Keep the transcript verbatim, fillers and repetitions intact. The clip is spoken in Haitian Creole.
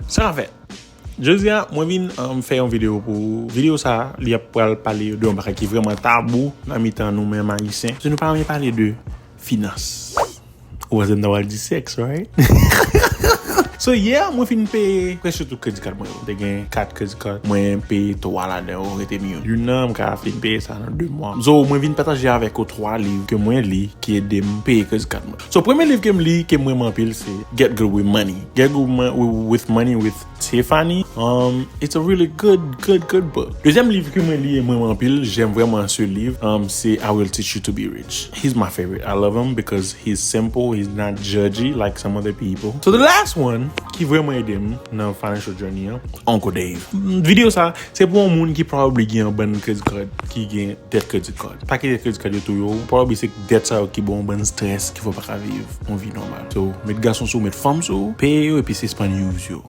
Sa k ap fèt? Jodi a, mwen vin um, fè yon videyo pou ou. Videyo sa a, li ap pral pale de yon bagay ki vrèman tabou nan mitan nou menm Ayisyen. Se nou pa renmen pale de finans. Ou panse m ta pral di sèks, right? So yeah, mwen fin peye prèske tout kredi kad mwen yo. Mwen te gen kat kredi kad, mwen peye twa ladan yo, rete m youn. Youn nan, m ka fin peye sa nan de mwa. So mwen vin pataje avèk ou twa liv ke mwen li ki ede m peye kredi kad mwen. So premye liv ke m li, ke m renmen anpil, se Get Good with Money. Get Good Mo- with Money with Tiffany. Um, it's a really good, good, good book. Dezyèm liv ke mwen li e mwen renmen anpil, j'aime vraiment ce livre, um, se I Will Teach You to Be Rich. He's my favorite. I love him because he's simple, he's not judgy like some other people. So the last one ki vrèman ede m nan financial journey an, Uncle Dave. Videyo sa, se pou yon moun ki probably gen yon bann credit card, ki gen dèt credit card. Pakèt dèt credit card yo tou yo, probably se dèt sa yo ki ba w yon bann stress ki fè w pa ka viv yon vi nòmal. So, met gason sou ou, met fanm sou ou, peye yo epi sispann use yo.